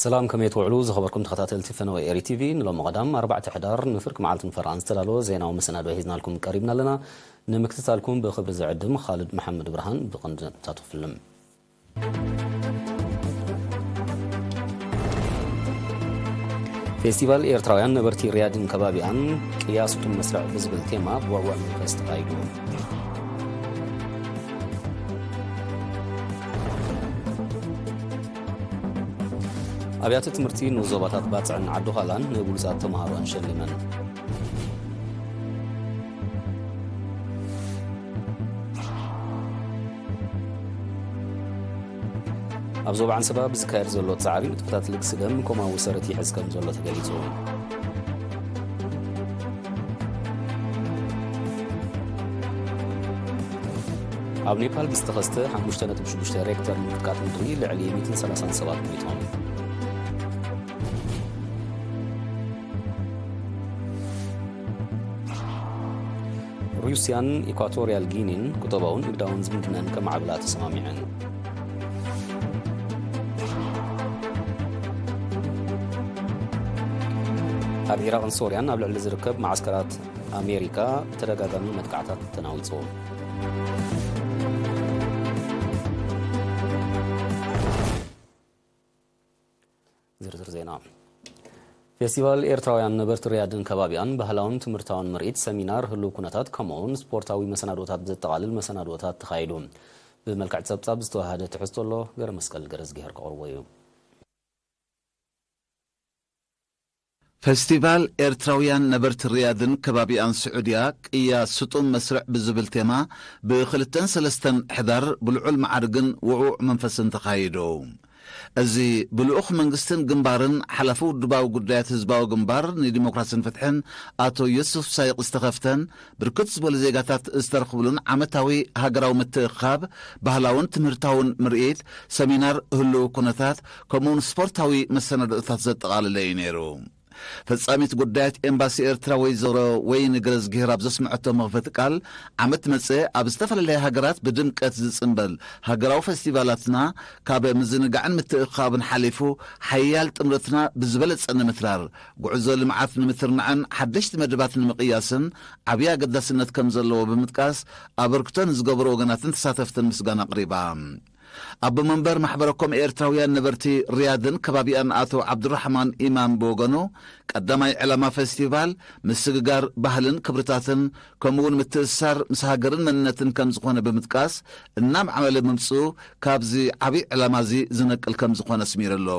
ሰላም፣ ከመይ ትውዕሉ ዝኸበርኩም ተኸታተልቲ ፈነወ ኤሪ ቲቪ? ንሎሚ ቀዳም ኣርባዕተ ሕዳር ንፍርቂ መዓልቲ ንፈርቓን ዝተዳለወ ዜናዊ መሰናዶ ሒዝናልኩም ቀሪብና ኣለና። ንምክትታልኩም ብኽብሪ ዝዕድም ኻልድ መሓመድ ብርሃን። ብቐንዲ ነጥብታቱ ክፍልም። ፌስቲቫል ኤርትራውያን ነበርቲ ሪያድን ከባቢኣን ቅያ ስጡም መስርዕ ብዝብል ቴማ ብውዕዉዕ መንፈስ ተኻይዱ። ኣብያተ ትምህርቲ ንዞባታት ባጽዕን ዓዲ ዃላን ንብሉጻት ተምሃሮኣን ሸሊመን። ኣብ ዞባ ዓንሰባ ብዝካየድ ዘሎ ጻዕሪ ንጥፈታት ልግሲ ደም ኮማዊ ሰረት ይሕዝ ከም ዘሎ ተገሊጹ። ኣብ ኔፓል ብዝተኸስተ ሓሙሽተ ነጥቢ ሽዱሽተ ሬክተር ምንቅጥቃጥ ምድሪ ልዕሊ ሚእትን ሰላሳን ሰባት ሞይቶም። ሩስያን ኢኳቶርያል ጊኒን ቁጠባውን ንግዳውን ዝምድነን ከማዕብላ ተሰማሚዐን። ኣብ ኢራቕን ሶርያን ኣብ ልዕሊ ዝርከብ መዓስከራት ኣሜሪካ ብተደጋጋሚ መጥቃዕታት ተናዊጹ። ዝርዝር ዜና። ፌስቲቫል ኤርትራውያን ነበርቲ ሪያድን ከባቢኣን ባህላውን ትምህርታውን ምርኢት፣ ሰሚናር፣ ህሉው ኩነታት ከምኡውን ስፖርታዊ መሰናዶታት ዘጠቓልል መሰናዶታት ተኻይዱ። ብመልክዕ ጸብጻብ ዝተዋሃደ ትሕዝቶ ኣሎ፣ ገረ መስቀል ገረዝጊሄር ከቕርቦ እዩ። ፌስቲቫል ኤርትራውያን ነበርቲ ሪያድን ከባቢኣን ስዑድያ ቅያ ስጡም መስርዕ ብዝብል ቴማ ብኽልተን ሰለስተን ሕዳር ብልዑል መዓርግን ውዕዉዕ መንፈስን ተኻይዱ። እዚ ብልኡኽ መንግስትን ግንባርን ሓላፊ ውድባዊ ጉዳያት ህዝባዊ ግንባር ንዲሞክራስን ፍትሕን ኣቶ ዮሱፍ ሳይቕ ዝተኸፍተን ብርክት ዝበሉ ዜጋታት ዝተረኽብሉን ዓመታዊ ሃገራዊ ምትእኻብ ባህላውን ትምህርታውን ምርኢት፣ ሰሚናር፣ ህሉው ኩነታት ከምኡውን ስፖርታዊ መሰናድኦታት ዘጠቓለለ እዩ ነይሩ። ፈጻሚት ጉዳያት ኤምባሲ ኤርትራ ወይዘሮ ወይኒ ገረዝጊሄር ኣብ ዘስምዐቶ መኽፈቲ ቃል፣ ዓመት መጸ ኣብ ዝተፈላለያ ሃገራት ብድምቀት ዝጽንበል ሃገራዊ ፈስቲቫላትና ካብ ምዝንጋዕን ምትእኻብን ሓሊፉ ሓያል ጥምረትና ብዝበለጸ ንምትራር፣ ጉዕዞ ልምዓት ንምትርናዕን ሓደሽቲ መደባት ንምቕያስን ዓብዪ ኣገዳስነት ከም ዘለዎ ብምጥቃስ፣ ኣበርክቶ ንዝገበሩ ወገናትን ተሳተፍትን ምስጋና ኣቕሪባ። ኣቦ መንበር ማሕበረ ኮም ኤርትራውያን ነበርቲ ሪያድን ከባቢኣን ኣቶ ዓብዱራሕማን ኢማም ብወገኑ፣ ቀዳማይ ዕላማ ፈስቲቫል ምስግጋር ባህልን ክብርታትን ከምኡውን ምትእስሳር ምስ ሃገርን መንነትን ከም ዝኾነ ብምጥቃስ፣ እናማዕበለ ምምፅኡ ካብዚ ዓብዪ ዕላማ እዚ ዝነቅል ከም ዝኾነ ኣስሚሩ ኣሎ።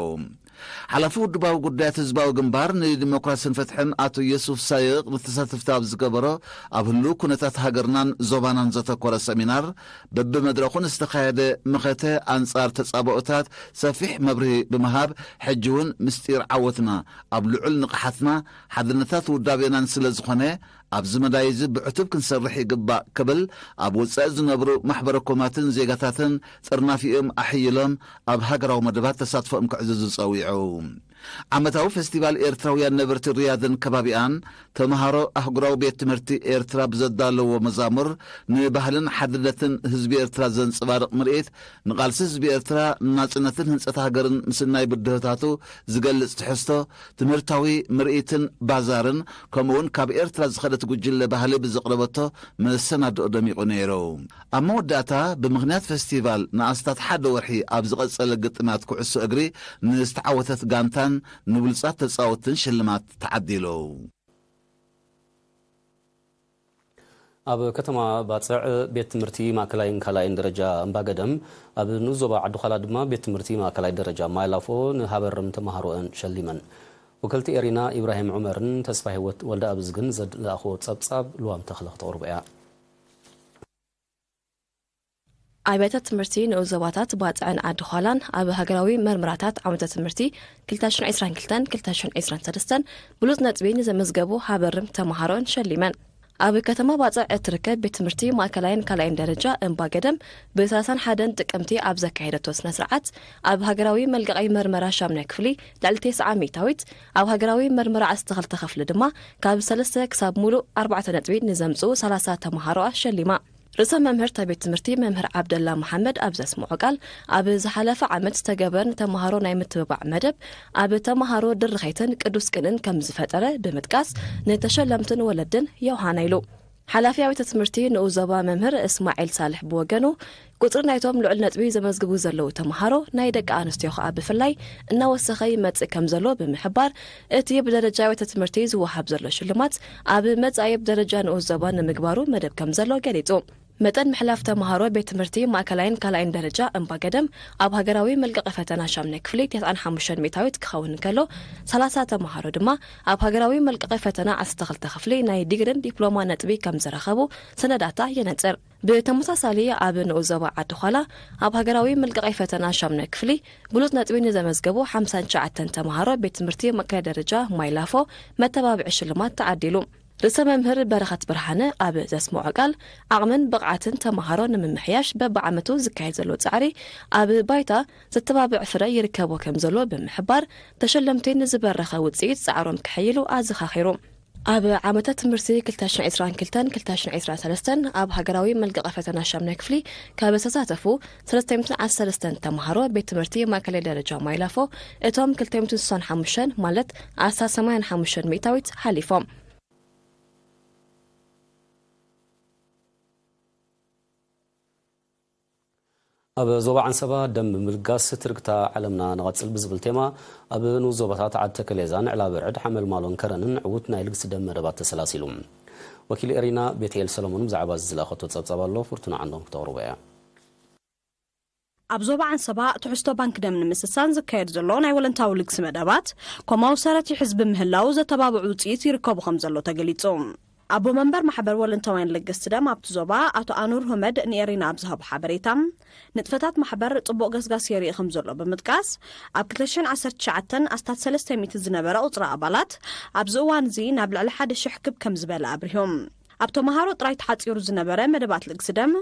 ሓላፊ ውድባዊ ጉዳያት ህዝባዊ ግንባር ንዲሞክራስን ፍትሕን ኣቶ የሱፍ ሳይቕ ንተሳተፍቲ ኣብ ዝገበሮ ኣብ ህሉው ኩነታት ሃገርናን ዞባናን ዘተኮረ ሰሚናር፣ በብመድረኹ ንዝተኻየደ መኸተ ኣንጻር ተጻብኦታት ሰፊሕ መብርሂ ብምሃብ፣ ሕጂ እውን ምስጢር ዓወትና ኣብ ልዑል ንቕሓትና፣ ሓድነታት ውዳቤናን ስለ ዝኾነ፣ ኣብዚ መዳይ እዚ ብዕቱብ ክንሰርሕ ይግባእ ክብል፣ ኣብ ወጻኢ ዝነብሩ ማሕበረ ኮማትን ዜጋታትን ጥርናፊኦም ኣሕይሎም ኣብ ሃገራዊ መደባት ተሳትፎኦም ክዕዝዙ ጸዊዑ። ዓመታዊ ፈስቲቫል ኤርትራውያን ነበርቲ ሪያድን ከባቢኣን፣ ተምሃሮ ኣህጉራዊ ቤት ትምህርቲ ኤርትራ ብዘዳለዎ መዛሙር፣ ንባህልን ሓድነትን ህዝቢ ኤርትራ ዘንጸባርቕ ምርኢት፣ ንቓልሲ ህዝቢ ኤርትራ ንናጽነትን ህንጸት ሃገርን ምስናይ ብድሆታቱ ዝገልጽ ትሕዝቶ፣ ትምህርታዊ ምርኢትን ባዛርን፣ ከምኡውን ካብ ኤርትራ ዝኸደት ጉጅለ ባህሊ ብዘቕረበቶ መሰናድኦ ደሚቑ ነይሩ። ኣብ መወዳእታ፣ ብምኽንያት ፈስቲቫል ንኣስታት ሓደ ወርሒ ኣብ ዝቐጸለ ግጥማት ኩዕሶ እግሪ ንዝተዓወተት ጋንታን ንብሉጻት ተጻወትትን ሽልማት ተዓዲሉ። ኣብ ከተማ ባጽዕ ቤት ትምህርቲ ማእከላይን ካልኣይን ደረጃ እምባገደም፣ ኣብ ንኡስ ዞባ ዓዲ ዃላ ድማ ቤት ትምህርቲ ማእከላይ ደረጃ ማይላፎ ንሃበርም ተመሃሮአን ሸሊመን። ወከልቲ ኤሪና ኢብራሂም ዑመርን ተስፋ ህይወት ወልደኣብዝግን ዘድለኣኽዎ ጸብጻብ ልዋም ተኽለ ክተቕርቦ እያ። ኣብያተ ትምህርቲ ንኡስ ዞባታት ባጽዕን ዓዲ ዃላን ኣብ ሃገራዊ መርመራታት ዓመተ ትምህርቲ ክልተ ሽሕን ዕስራን ክልተን ክልተ ሽሕን ዕስራን ሰለስተን ብሉጽ ነጥቢ ንዘመዝገቡ ሃበርም ተመሃሮን ሸሊመን። ኣብ ከተማ ባጽዕ እትርከብ ቤት ትምህርቲ ማእከላይን ካልኣይን ደረጃ እምባ ገደም ብ ሰላሳን ሓደን ጥቅምቲ ኣብ ዘካየደቶ ስነ ስርዓት፣ ኣብ ሃገራዊ መልቀቒ መርመራ ሻምናይ ክፍሊ ልዕሊ ተስዓ ሚእታዊት፣ ኣብ ሃገራዊ መርመራ ዓሰርተ ክልተ ክፍሊ ድማ ካብ ሰለስተ ክሳብ ሙሉእ ኣርባዕተ ነጥቢ ንዘምጽኡ ሰላሳ ተመሃሮኣ ሸሊማ። ርእሰ መምህር እታ ቤት ትምህርቲ መምህር ዓብደላ መሓመድ ኣብ ዘስምዖ ቃል፣ ኣብ ዝሓለፈ ዓመት ዝተገብረ ንተምሃሮ ናይ ምትብባዕ መደብ ኣብ ተምሃሮ ድርኸይትን ቅዱስ ቅንእን ከም ዝፈጠረ ብምጥቃስ፣ ንተሸለምትን ወለድን የውሃና ኢሉ። ሓላፊ ኣብያተ ትምህርቲ ንኡስ ዞባ መምህር እስማዒል ሳልሕ ብወገኑ፣ ቁጽሪ ናይቶም ልዑል ነጥቢ ዘመዝግቡ ዘለዉ ተምሃሮ ናይ ደቂ ኣንስትዮ ከኣ ብፍላይ እናወሰኸ ይመጽእ ከም ዘሎ ብምሕባር፣ እቲ ብደረጃ ኣብያተ ትምህርቲ ዝወሃብ ዘሎ ሽልማት ኣብ መጻኢ ብደረጃ ንኡስ ዞባ ንምግባሩ መደብ ከም ዘሎ ገሊጹ። መጠን ምሕላፍ ተምሃሮ ቤት ትምህርቲ ማእከላይን ካልኣይን ደረጃ እምባገደም ኣብ ሃገራዊ መልቀቂ ፈተና ሻምናይ ክፍሊ ተስዓን ሓሙሽተን ሚእታዊት ክኸውን እንከሎ፣ ሰላሳ ተምሃሮ ድማ ኣብ ሃገራዊ መልቀቂ ፈተና ዓሰርተ ክልተ ክፍሊ ናይ ዲግሪን ዲፕሎማ ነጥቢ ከም ዝረኸቡ ሰነዳታ የነጽር። ብተመሳሳሊ ኣብ ንኡስ ዞባ ዓዲ ዃላ ኣብ ሃገራዊ መልቀቂ ፈተና ሻምናይ ክፍሊ ብሉጽ ነጥቢ ንዘመዝገቡ ሓምሳን ትሽዓተን ተምሃሮ ቤት ትምህርቲ ማእከላይ ደረጃ ማይላፎ መተባብዒ ሽልማት ተዓዲሉ። ርእሰ መምህር በረኸት ብርሃነ ኣብ ዘስምዖ ቃል፣ ዓቕምን ብቕዓትን ተምሃሮ ንምምሕያሽ በብዓመቱ ዝካየድ ዘሎ ጻዕሪ ኣብ ባይታ ዘተባብዕ ፍረ ይርከቦ ከም ዘሎ ብምሕባር፣ ተሸለምቲ ንዝበረኸ ውጽኢት ጻዕሮም ከሐይሉ ኣዘኻኺሩ። ኣብ ዓመተ ትምህርቲ ክልተ ሽሕን ዕስራን ክልተን ክልተ ሽሕን ዕስራን ሰለስተን ኣብ ሃገራዊ መልቀቂ ፈተና ሻምናይ ክፍሊ ካብ ዝተሳተፉ ሰለስተ ሚእትን ዓሰርተ ሰለስተን ተምሃሮ ቤት ትምህርቲ ማእከላይ ደረጃ ማይላፎ፣ እቶም ክልተ ሚእትን ስሳን ሓሙሽተን ማለት ኣስታት ሰማንያን ሓሙሽተን ሚእታዊት ሓሊፎም። ኣብ ዞባ ዓንሰባ ደም ብምልጋስ ትርግታ ዓለምና ንቐጽል ብዝብል ቴማ፣ ኣብ ንኡስ ዞባታት ዓዲ ተከሌዛን ዕላብርዕድ ሓመልማሎን ከረንን ዕዉት ናይ ልግሲ ደም መደባት ተሰላሲሉ። ወኪል ኤሪና ቤትኤል ሰሎሞን ብዛዕባ እዚ ዝለኣኸቶ ጸብጻብ ኣሎ፣ ፍርቱና ዓንዶም ክተቕርቦ እያ። ኣብ ዞባ ዓንሰባ ትሕዝቶ ባንክ ደም ንምስሳን ዝካየድ ዘሎ ናይ ወለንታዊ ልግሲ መደባት፣ ኮማዊ ሰረት ይሕዝ ብምህላው ዘተባብዑ ውጽኢት ይርከቡ ከም ዘሎ ተገሊጹ። ኣቦ መንበር ማሕበር ወለንታውያን ለገስቲ ደም ኣብቲ ዞባ ኣቶ ኣኑር ሁመድ ንኤሪና ኣብ ዝሃቦ ሓበሬታ፣ ንጥፈታት ማሕበር ጽቡቕ ገስጋስ የርኢ ከም ዘሎ ብምጥቃስ፣ ኣብ ክልተ ሽሕን ዓሰርተ ትሽዓተን ኣስታት ሰለስተ ሚእቲ ዝነበረ ቁጽሪ ኣባላት ኣብዚ እዋን እዚ ናብ ልዕሊ ሓደ ሽሕ ክብ ከም ዝበለ ኣብሪሆም። ኣብ ተምሃሮ ጥራይ ተሓጺሩ ዝነበረ መደባት ልግሲ ደም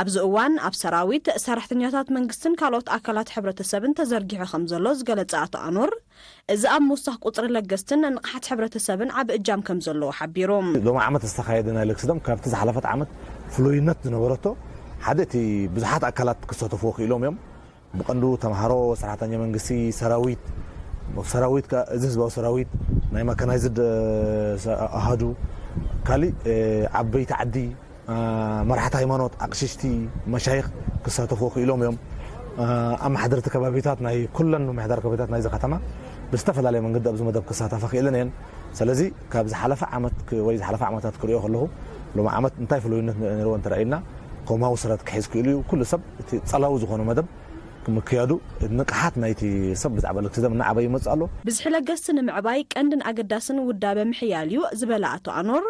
ኣብዚ እዋን ኣብ ሰራዊት፣ ሰራሕተኛታት መንግስትን ካልኦት ኣካላት ሕብረተሰብን ተዘርጊሑ ከም ዘሎ ዝገለጸ ኣቶ ኣኑር፣ እዚ ኣብ ምውሳኽ ቁጽሪ ለገስትን ንቕሓት ሕብረተሰብን ዓቢ እጃም ከም ዘለዎ ሓቢሩ። ሎሚ ዓመት ዝተኻየደ ናይ ልግሲ ደም ካብቲ ዝሓለፈት ዓመት ፍሉይነት ዝነበረቶ፣ ሓደ እቲ ብዙሓት ኣካላት ክሳተፍዎ ክኢሎም እዮም። ብቐንዱ ተምሃሮ፣ ሰራሕተኛ መንግስቲ፣ ሰራዊት፣ ሰራዊት ከ-፣ እዚ ህዝባዊ ሰራዊት፣ ናይ መካናይዝድ፣ እ፣ ሰ-፣ ኣሃዱ፣ ካሊእ፣ እ፣ ዓበይቲ ዓዲ፣ እ፣ መራሕቲ ሃይማኖት፣ ኣቕሽሽቲ፣ መሻይኽ ክሳተፉ ክኢሎም እዮም። እ፣ ኣመሓደርቲ ከባቢታት፣ ናይ ኩለን ምምሕዳር ከባቢታት ናይዚ ከተማ ብዝተፈላለየ መንገዲ ኣብዚ መደብ ክሳተፋ ክኢለን እየን። ስለዚ ካብ ዝሓለፈ ዓመት ክ-፣ ወይ ዝሓለፈ ዓመታት ክሪኦ ከለኹ፣ ሎሚ ዓመት እንታይ ፍሉይነት ነይርዎ እንተረኣይና፣ ኮማዊ ስረት ክሕዝ ክኢሉ እዩ። ኩሉ ሰብ እቲ ጸላዊ ዝኾነ መደብ ምክያዱ፣ ንቕሓት ናይቲ ሰብ ብዛዕባ ልግሲ ደም እናዓበየ ይመጽእ ኣሎ። ብዝሒ ለገስቲ ንምዕባይ ቀንድን ኣገዳስን ውዳበ ምሕያል እዩ ዝበለ ኣቶ ኣኑር፣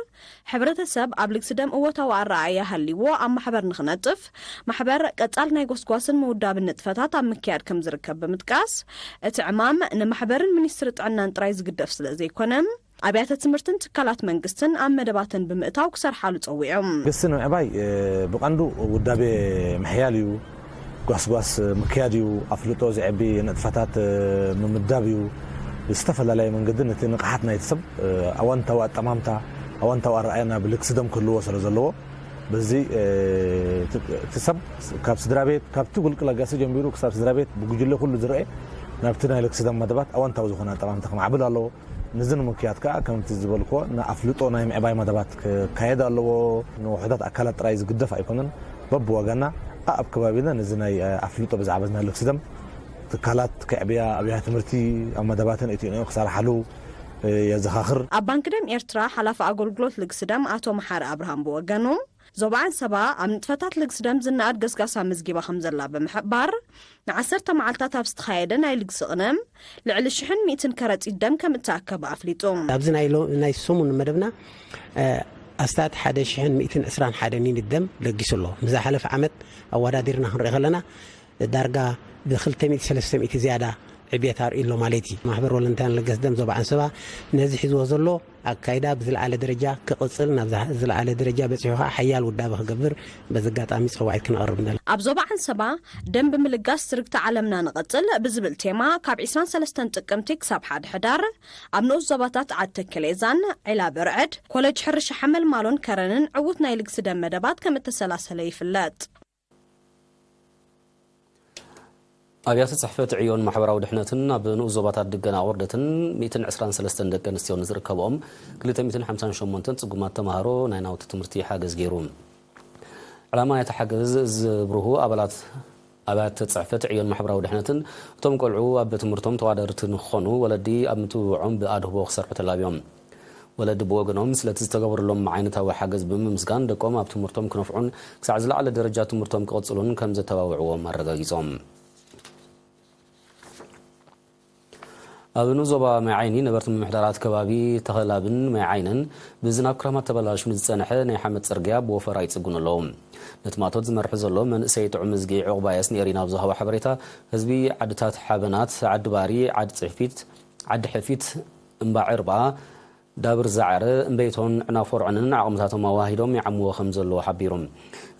ሕብረተሰብ ኣብ ልግሲ ደም እወታዊ ኣረኣእያ ሃልይዎ ኣብ ማሕበር ንኽነጥፍ፣ ማሕበር ቀጻል ናይ ጎስጓስን ምውዳብን ንጥፈታት ኣብ ምክያድ ከም ዝርከብ ብምጥቃስ፣ እቲ ዕማም ንማሕበርን ሚኒስትሪ ጥዕናን ጥራይ ዝግደፍ ስለ ዘይኮነ፣ ኣብያተ ትምህርትን ትካላት መንግስትን ኣብ መደባተን ብምእታው ክሰርሓሉ ጸዊዖም። ልግሲ ንምዕባይ፣ እ፣ ብቐንዱ ውዳቤ ምሕያል እዩ፣ ጓስጓስ ምክያድ እዩ፣ ኣፍልጦ ዘዕቢ ንጥፈታት፣ እ፣ ምምዳብ እዩ። ብዝተፈላለየ መንገዲ ነቲ ንቕሓት ናይቲ ሰብ፣ እ፣ ኣወንታዊ ኣጠማምታ፣ ኣወንታዊ ኣረኣእያ ናብ ልግሲ ደም ክህልዎ ስለ ዘለዎ፣ በዚ፣ እ፣ እቲ፣ እቲ ሰብ ካብ ስድራ ቤት፣ ካብቲ ውልቂ ለጋሲ ጀሚሩ ክሳብ ስድራ ቤት ብጉጅለ ኩሉ ዝረአ ናብቲ ናይ ልግሲ ደም መደባት ኣወንታዊ ዝኾነ ኣጠማምታ ክማዕብል ኣለዎ። ነዚ ንምክያድ ከኣ ከምቲ ዝበልክዎ ንኣፍልጦ ናይ ምዕባይ መደባት ክካየድ ኣለዎ። ንውሑዳት ኣካላት ጥራይ ዝግደፍ ኣይኮነን። በብወገና ኣብ ከባቢና ነዚ ናይ ኣፍልጦ ብዛዕባ ናይ ልግሲ ደም ትካላት ክዕብያ፣ ኣብያተ ትምህርቲ ኣብ መደባተን እትንኦ ክሰርሓሉ የዘኻኽር። ኣብ ባንክ ደም ኤርትራ ሓላፊ ኣገልግሎት ልግሲ ደም ኣቶ መሓሪ ኣብርሃም ብወገኑ፣ ዞባ ዓንሰባ ኣብ ንጥፈታት ልግሲ ደም ዝነኣድ ገስጋስ ኣመዝጊባ ከም ዘላ ብምሕባር፣ ንዓሰርተ መዓልታት ኣብ ዝተኻየደ ናይ ልግሲ ቅነ፣ ልዕሊ ሽሕን ሚእትን ከረጺት ደም ከም እተኣከበ ኣፍሊጡ። ኣብዚ ናይ ሎ-፣ ናይ ሰሙን መደብና፣ እ፣ ኣስታት ሓደ ሽሕን ሚእትን ዕስራን ሓደን ዩኒት ደም ለጊሱ ኣሎ። ምስ ዝሓለፈ ዓመት ኣወዳዲርና ክንርኢ ከለና፣ ዳርጋ ብክልተ ሚእቲ ሰለስተ ሚእቲ ዝያዳ፣ ዕብየት ኣርእዩ ኣሎ ማለት እዩ። ማሕበር ወለንታይን ለገስ ደም ዞባ ዓንሰባ ነዚ ሒዝዎ ዘሎ ኣካይዳ ብዝለዓለ ደረጃ ክቕጽል፣ ናብ ዝለዓለ ደረጃ በጺሑ ከዓ ሓያል ውዳበ ክገብር በዚ ኣጋጣሚ ጸዋዒት ክነቕርብ ንደሊ። ኣብ ዞባ ዓንሰባ ደም ብምልጋስ ትርግቲ ዓለምና ንቐጽል ብዝብል ቴማ ካብ ዕስራን ሰለስተን ጥቅምቲ ክሳብ ሓደ ሕዳር ኣብ ንኡስ ዞባታት ዓዲ ተከሌዛን ዒላ በርዕድ፣ ኮሌጅ ሕርሻ ሓመልማሎን ከረንን ዕዉት ናይ ልግሲ ደም መደባት ከም እተሰላሰለ ይፍለጥ። ኣብያተ ጽሕፈት ዕዮን ማሕበራዊ ድሕነትን ኣብ ንኡስ ዞባታት ድገን ኣቑርደትን ሚእትን ዕስራን ሰለስተን ደቂ ኣንስትዮ ንዝርከብኦም ክልተ ሚእትን ሓምሳን ሸሞንተን ጽጉማት ተማሃሮ ናይ ናውቲ ትምህርቲ ሓገዝ ገይሩ። ዕላማ ናይቲ ሓገዝ ዝብርሁ ኣባላት ኣብያተ ጽሕፈት ዕዮን ማሕበራዊ ድሕነትን እቶም ቆልዑ ኣብ ትምህርቶም ተዋዳደርቲ ንክኾኑ ወለዲ ኣብ ምትብብዖም ብኣድህቦ ክሰርሑ ተላብዮም። ወለዲ ብወገኖም ስለቲ ዝተገበረሎም ዓይነታዊ ሓገዝ ብምምስጋን ደቆም ኣብ ትምህርቶም ክነፍዑን ክሳዕ ዝለዓለ ደረጃ ትምህርቶም ክቕጽሉን ከም ዘተባብዕዎም ኣረጋጊጾም። ኣብ ንኡስ ዞባ ማይ ዓይኒ ነበርቲ ምምሕዳራት ከባቢ ተኸላብን ማይ ዓይንን ብዝናብ ክራማት ተበላሹ ንዝጸንሐ ናይ ሓመድ ጽርግያ ብወፈራ ይጽግኑ ኣለዉ። ነቲ ማእቶት ዝመርሑ ዘሎ መንእሰይ ጥዑም እዝጊ ዕቑባየስ ንኤሪና ኣብ ዝሃቦ ሓበሬታ፣ ህዝቢ ዓድታት ሓበናት፣ ዓዲ ባሪ፣ ዓዲ ጽሕፊት፣ ዓዲ ሕፊት፣ እምባ ዕርባ፣ ዳብር ዛዕረ፣ እምበይቶን ዕናፎርዕንን ዓቕምታቶም ኣዋሂዶም ይዓምዎ ከም ዘለዉ ሓቢሩ።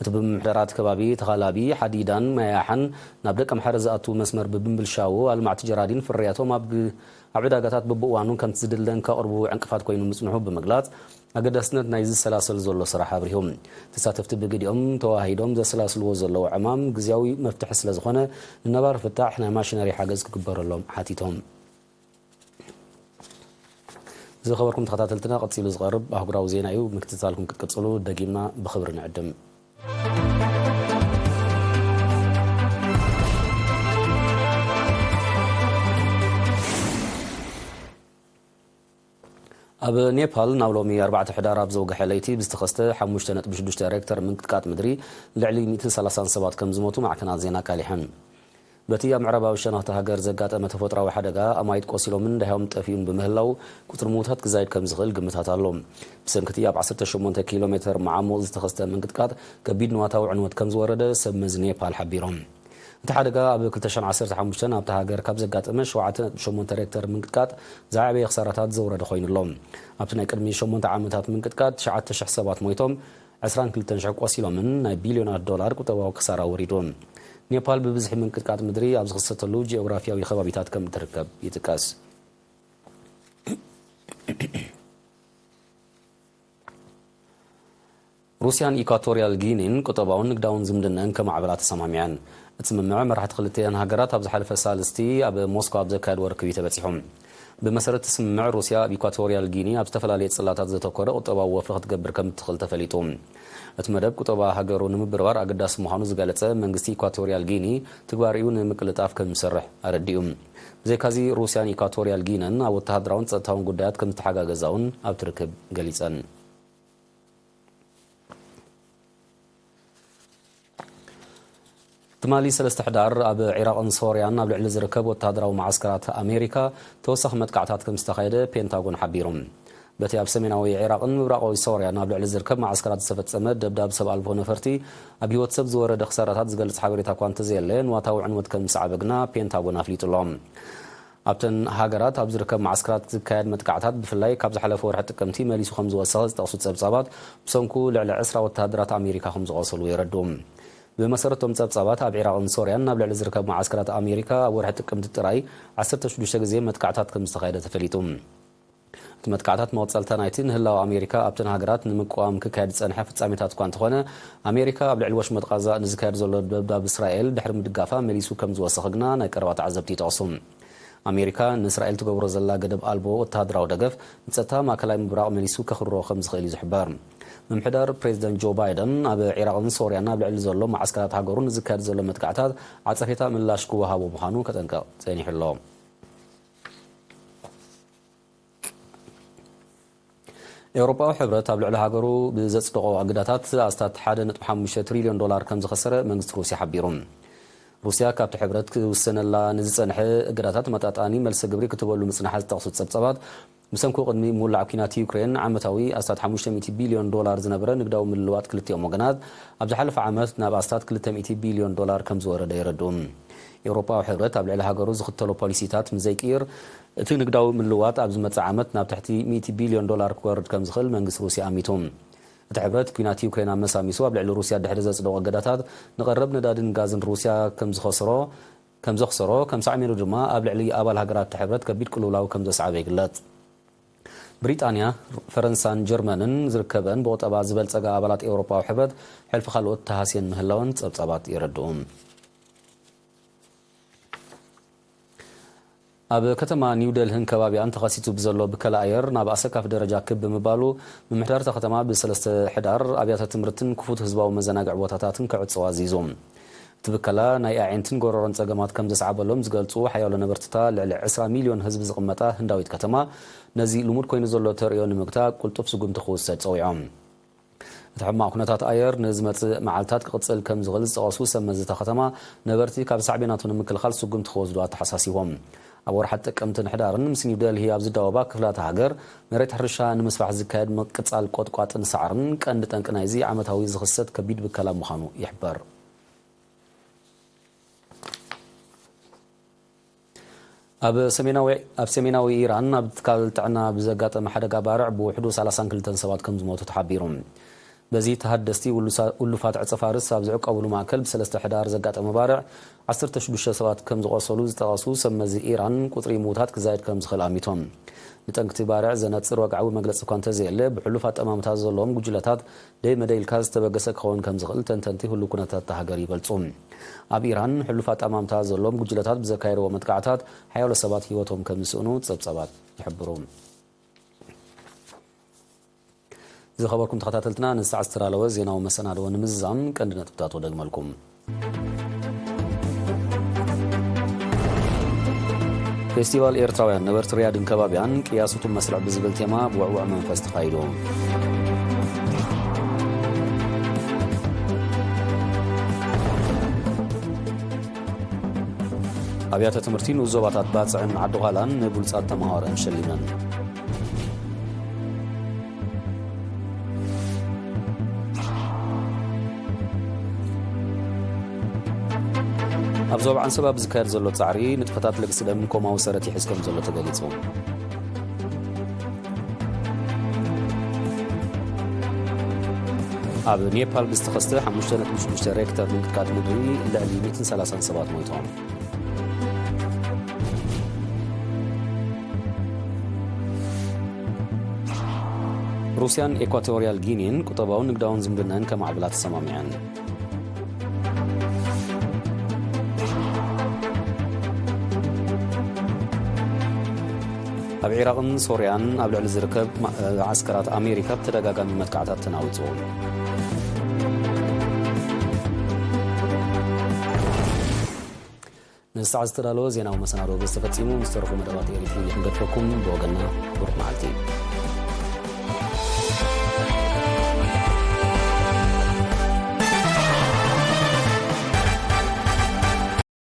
እቲ ብምምሕዳራት ከባቢ ተኻላቢ ሓዲዳን ማያሓን ናብ ደቀምሓረ ዝኣቱ መስመር ብብምብልሻዎ ኣልማዕቲ ጀራዲን ፍርያቶም ኣብ ግ-፣ ኣብ ዕዳጋታት በብእዋኑ ከምቲ ዝድለን ከቕርቡ ዕንቅፋት ኮይኑ ምጽንሑ ብምግላጽ፣ ኣገዳስነት ናይ ዝሰላሰል ዘሎ ስራሕ ኣብሪሁ። ተሳተፍቲ ብግዲኦም ተዋሂዶም ዘሰላስልዎ ዘለዉ ዕማም ግዝያዊ መፍትሒ ስለ ዝኾነ፣ ንነባሪ ፍታሕ ናይ ማሽነሪ ሓገዝ ክግበረሎም ሓቲቶም። ዝኸበርኩም ተኸታተልትና፣ ቀጺሉ ዝቐርብ ኣህጉራዊ ዜና እዩ። ምክትታልኩም ክትቅጽሉ ደጊምና ብኽብሪ ንዕድም። ኣብ ኔፓል ናብ ሎሚ ኣርባዕተ ሕዳር ኣብ ዘውግሐ ለይቲ ብዝተኸስተ ሓሙሽተ ነጥቢ ሽዱሽተ ሬክተር ምንቅጥቃጥ ምድሪ ልዕሊ ሚእትን ሰላሳን ሰባት ከም ዝሞቱ ማዕከናት ዜና ኣቃሊሐን። በቲ ኣብ ምዕራባዊ ሸነኽቲ ሃገር ዘጋጠመ ተፈጥሮኣዊ ሓደጋ፣ ኣማይት ቆሲሎምን ደሃዮም ጠፊኡን ብምህላው፣ ቁጽሪ ምዉታት ክዛይድ ከም ዝኽእል ግምታት ኣሎ። ብሰንኪ እቲ ኣብ ዓሰርተ ሸሞንተ ኪሎ ሜተር መዓሙቕ ዝተኸስተ ምንቅጥቃጥ፣ ከቢድ ንዋታዊ ዕንወት ከም ዝወረደ ሰብ መዚ ኔፓል ሓቢሮም። እቲ ሓደጋ ኣብ ክልተ ሽሕን ዓሰርተ ሓሙሽተን ኣብታ ሃገር ካብ ዘጋጠመ ሸውዓተ ነጥቢ ሸሞንተ ሬክተር ምንቅጥቃጥ ዝዓበየ ክሳራታት ዘውረደ ኮይኑ ኣሎ። ኣብቲ ናይ ቅድሚ ሸሞንተ ዓመታት ምንቅጥቃጥ፣ ትሽዓተ ሽሕ ሰባት ሞይቶም፣ ዕስራን ክልተን ሽሕ ቆሲሎምን ናይ ቢልዮናት ዶላር ቁጠባዊ ክሳራ ወሪዱ። ኔፓል ብብዝሒ ምንቅጥቃጥ ምድሪ ኣብ ዝኽሰተሉ ጂኦግራፊያዊ ከባቢታት ከም እትርከብ ይጥቀስ። ሩስያን ኢኳቶርያል ጊኒን ቁጠባውን ንግዳውን ዝምድነን ከማዕብላ ተሰማሚዐን። እቲ ስምምዕ መራሕቲ ክልቲኣን ሃገራት ኣብ ዝሓለፈ ሳልስቲ ኣብ ሞስኮ ኣብ ዘካየድዎ ርክብ እዩ ተበጺሑ። ብመሰረት እቲ ስምምዕ፣ ሩስያ ኣብ ኢኳቶርያል ጊኒ ኣብ ዝተፈላለየ ጽላታት ዘተኮረ ቁጠባዊ ወፍሪ ክትገብር ከም እትኽእል ተፈሊጡ። እቲ መደብ ቁጠባ ሃገሩ ንምብርባር ኣገዳሲ ምዃኑ ዝገለጸ መንግስቲ ኢኳቶርያል ጊኒ፣ ትግባሬኡ ንምቅልጣፍ ከም ዝሰርሕ ኣረዲኡ። ብዘይካዚ፣ ሩስያን ኢኳቶርያል ጊነን ኣብ ወተሃደራውን ጸጥታውን ጉዳያት ከም ዝተሓጋገዛ እውን ኣብቲ ርክብ ገሊጸን። ትማሊ ሰለስተ ሕዳር ኣብ ዒራቕን ሶርያን ኣብ ልዕሊ ዝርከብ ወተሃደራዊ መዓስከራት ኣሜሪካ ተወሳኺ መጥቃዕታት ከም ዝተኻየደ ፔንታጎን ሓቢሩ። በቲ ኣብ ሰሜናዊ ዒራቕን ምብራቓዊ ሶርያን ኣብ ልዕሊ ዝርከብ መዓስከራት ዝተፈጸመ ደብዳብ ሰብ ኣልቦ ነፈርቲ ኣብ ህይወት ሰብ ዝወረደ ክሳራታት ዝገልጽ ሓበሬታ እኳ እንተዘየለ፣ ንዋታዊ ዕንወት ከም ዝሰዓበ ግና ፔንታጎን ኣፍሊጡ ኣሎ። ኣብተን ሃገራት ኣብ ዝርከብ መዓስከራት ዝካየድ መጥቃዕታት፣ ብፍላይ ካብ ዝሓለፈ ወርሒ ጥቅምቲ መሊሱ ከም ዝወሰኸ ዝጠቕሱ ጸብጻባት፣ ብሰንኩ ልዕሊ ዕስራ ወተሃደራት ኣሜሪካ ከም ዝቖሰሉ የረድኡ። ብመሰረቶም ጸብጻባት፣ ኣብ ዒራቕን ሶርያን ናብ ልዕሊ ዝርከብ መዓስከራት ኣሜሪካ ኣብ ወርሒ ጥቅምቲ ጥራይ ዓሰርተ ሽዱሽተ ግዜ መጥቃዕታት ከም ዝተኻየደ ተፈሊጡ። እቲ መጥቃዕታት መቐጸልታ ናይቲ ንህላወ ኣሜሪካ ኣብተን ሃገራት ንምቅዋም ክካየድ ዝጸንሐ ፍጻሜታት እኳ እንተኾነ፣ ኣሜሪካ ኣብ ልዕሊ ወሽመጥ ቃዛ ንዝካየድ ዘሎ ደብዳብ እስራኤል ድሕሪ ምድጋፋ መሊሱ ከም ዝወሰኸ ግና ናይ ቀረባ ተዓዘብቲ ይጠቕሱ። ኣሜሪካ ንእስራኤል ትገብሮ ዘላ ገደብ ኣልቦ ወተሃደራዊ ደገፍ፣ ንጸጥታ ማእከላይ ምብራቕ መሊሱ ከኽርሮ ከም ዝኽእል እዩ ዝሕበር። ምምሕዳር ፕሬዚደንት ጆ ባይደን፣ ኣብ ዒራቕን ሶርያን ኣብ ልዕሊ ዘሎ መዓስከራት ሃገሩ ንዝካየድ ዘሎ መጥቃዕታት ዓጸፌታ ምላሽ ክወሃቦ ምዃኑ ከጠንቅቕ ጸኒሑ ኣሎ። ኤውሮጳዊ ሕብረት ኣብ ልዕሊ ሃገሩ ብዘጽደቖ እገዳታት ኣስታት ሓደ ነጥቢ ሓሙሽተ ትሪልዮን ዶላር ከም ዝኸሰረ መንግስቲ ሩስያ ሓቢሩ። ሩስያ ካብቲ ሕብረት ክውሰነላ ንዝጸንሐ እገዳታት መጣጣኒ መልሰ ግብሪ ክትበሉ ምጽናሓ ዝጠቕሱ ጸብጻባት፣ ብሰንኩ ቅድሚ ምውላዕ ኲናት ዩክሬን ዓመታዊ ኣስታት ሓሙሽተ ሚእቲ ቢልዮን ዶላር ዝነበረ ንግዳዊ ምልውዋጥ ክልቲኦም ወገናት፣ ኣብ ዝሓለፈ ዓመት ናብ ኣስታት ክልተ ሚእቲ ቢልዮን ዶላር ከም ዝወረደ የረድኡ። ኤውሮጳዊ ሕብረት ኣብ ልዕሊ ሃገሩ ዝኽተሎ ፖሊሲታት ምስ ዘይቅይር፣ እቲ ንግዳዊ ምልዋጥ ኣብ ዝመጽእ ዓመት ናብ ትሕቲ ሚእቲ ቢልዮን ዶላር ክወርድ ከም ዝኽእል መንግስቲ ሩስያ ኣሚቱ። እቲ ሕብረት፣ ኲናት ዩክሬን ኣመሳሚሱ ኣብ ልዕሊ ሩስያ ድሕሪ ዘጽደቖ እገዳታት፣ ንቐረብ ነዳድን ጋዝን ሩስያ ከም ዝኸስሮ፣ ከም ዘኽሰሮ፣ ከም ሳዕቤኑ ድማ ኣብ ልዕሊ ኣባል ሃገራት እቲ ሕብረት ከቢድ ቅልውላው ከም ዘስዓበ ይግለጽ። ብሪጣንያ፣ ፈረንሳን ጀርመንን ዝርከበን ብቑጠባ ዝበልጸጋ ኣባላት ኤውሮጳዊ ሕብረት፣ ሕልፊ ካልኦት ተሃስየን ምህላወን ጸብጻባት የረድኡ። ኣብ ከተማ ኒው ደልህን ከባቢኣን ተኸሲቱ ብዘሎ ብከላ ኣየር ናብ ኣሰካፊ ደረጃ ክብ ብምባሉ፣ ምምሕዳር እታ ከተማ ብ3 ሕዳር ኣብያተ ትምህርትን ክፉት ህዝባዊ መዘናግዒ ቦታታትን ክዕጽው ኣዚዙ። እቲ ብከላ ናይ ኣዒንትን ጎረሮን ጸገማት ከም ዘስዓበሎም ዝገልጹ ሓያሎ ነበርትታ ልዕሊ ዕስራ ሚልዮን ህዝቢ ዝቕመጣ ህንዳዊት ከተማ፣ ነዚ ልሙድ ኮይኑ ዘሎ ተርእዮ ንምግታእ ቅልጡፍ ስጉምቲ ክውሰድ ጸዊዖም። እቲ ሕማቕ ኩነታት ኣየር ንዝመጽእ መዓልታት ክቕጽል ከም ዝኽእል ዝጠቐሱ ሰብ መዚ እታ ከተማ፣ ነበርቲ ካብ ሳዕቤናቱ ንምክልኻል ስጉምቲ ክወስዱ ኣተሓሳሲቦም። ኣብ ወርሓት ጥቅምትን ሕዳርን ምስ ኒው ደልሂ ኣብ ዝዳወባ ክፍላተ ሃገር፣ መሬት ሕርሻ ንምስፋሕ ዝካየድ ምቅጻል ቆጥቋጥን ሳዕርን ቀንዲ ጠንቂ ናይዚ ዓመታዊ ዝኽሰት ከቢድ ብከላ ምዃኑ ይሕበር። ኣብ ሰሜናዊ፣ ኣብ ሰሜናዊ ኢራን ኣብ ትካል ጥዕና ብዘጋጠመ ሓደጋ ባርዕ ብውሕዱ ሰላሳን ክልተን ሰባት ከም ዝሞቱ ተሓቢሩ። በዚ ተሃደስቲ ውሉሳ-፣ ውሉፋት ዕጸ ፋርስ ኣብ ዝዕቀብሉ ማእከል ብ3 ሕዳር ዘጋጠመ ባርዕ ዓሰርተ ሽዱሽተ ሰባት ከም ዝቖሰሉ ዝጠቐሱ ሰብ መዚ ኢራን፣ ቁጽሪ ምዉታት ክዛየድ ከም ዝኽእል ኣሚቶም። ንጠንቅቲ ባርዕ ዘነጽር ወግዓዊ መግለጺ እኳ እንተዘየለ፣ ብሕሉፍ ኣጠማምታ ዘለዎም ጉጅለታት ደይ መደይ ኢልካ ዝተበገሰ ክኸውን ከም ዝኽእል ተንተንቲ ህሉው ኩነታት እታ ሃገር ይገልጹ። ኣብ ኢራን፣ ሕሉፍ ኣጠማምታ ዘለዎም ጉጅለታት ብዘካየድዎ መጥቃዕታት ሓያሎ ሰባት ህይወቶም ከም ዝስእኑ ጸብጻባት ይሕብሩ። ዝኸበርኩም ተኸታተልትና፣ ንሰዓት ዝተዳለወ ዜናዊ መሰናድዎ ንምዝዛም ቀንዲ ነጥብታቱ ደግመልኩም። ፌስቲቫል ኤርትራውያን ነበርቲ ሪያድን ከባቢያን ቅያሱቱ መስርዕ ብዝብል ቴማ ብውዕውዕ መንፈስ ተኻይዱ። ኣብያተ ትምህርቲ ንኡስ ዞባታት ባጽዕን ዓዲ ኋላን ንብሉጻት ተመሃሮኣን ሸሊመን። ኣብ ዞባ ዓንሰባ ብዝካየድ ዘሎ ጻዕሪ፣ ንጥፈታት ልግሲ ደም ኮማዊ ሰረት ይሕዝ ከም ዘሎ ተገሊጹ። ኣብ ኔፓል ብዝተኸስተ ሓሙሽተ ነጥቢ ሽዱሽተ ሬክተር ምንቅጥቃጥ ምድሪ፣ ልዕሊ ሚእትን ሰላሳን ሰባት ሞይቶም። ሩስያን ኤኳቶርያል ጊኒን ቁጠባውን ንግዳውን ዝምድናን ከማዕብላ ተሰማሚዐን። ኣብ ዒራቕን ሶርያን ኣብ ልዕሊ ዝርከብ ማ-፣ መዓስከራት ኣሜሪካ ብተደጋጋሚ መጥቃዕታት ተናዊጹ። ንሰዓት ዝተዳለወ ዜናዊ መሰናዶ በዚ ተፈጺሙ። ምስ ተረፉ መደባት ኤሪትሪ ክንገድፈኩም። ብወገንና ብሩኽ መዓልቲ።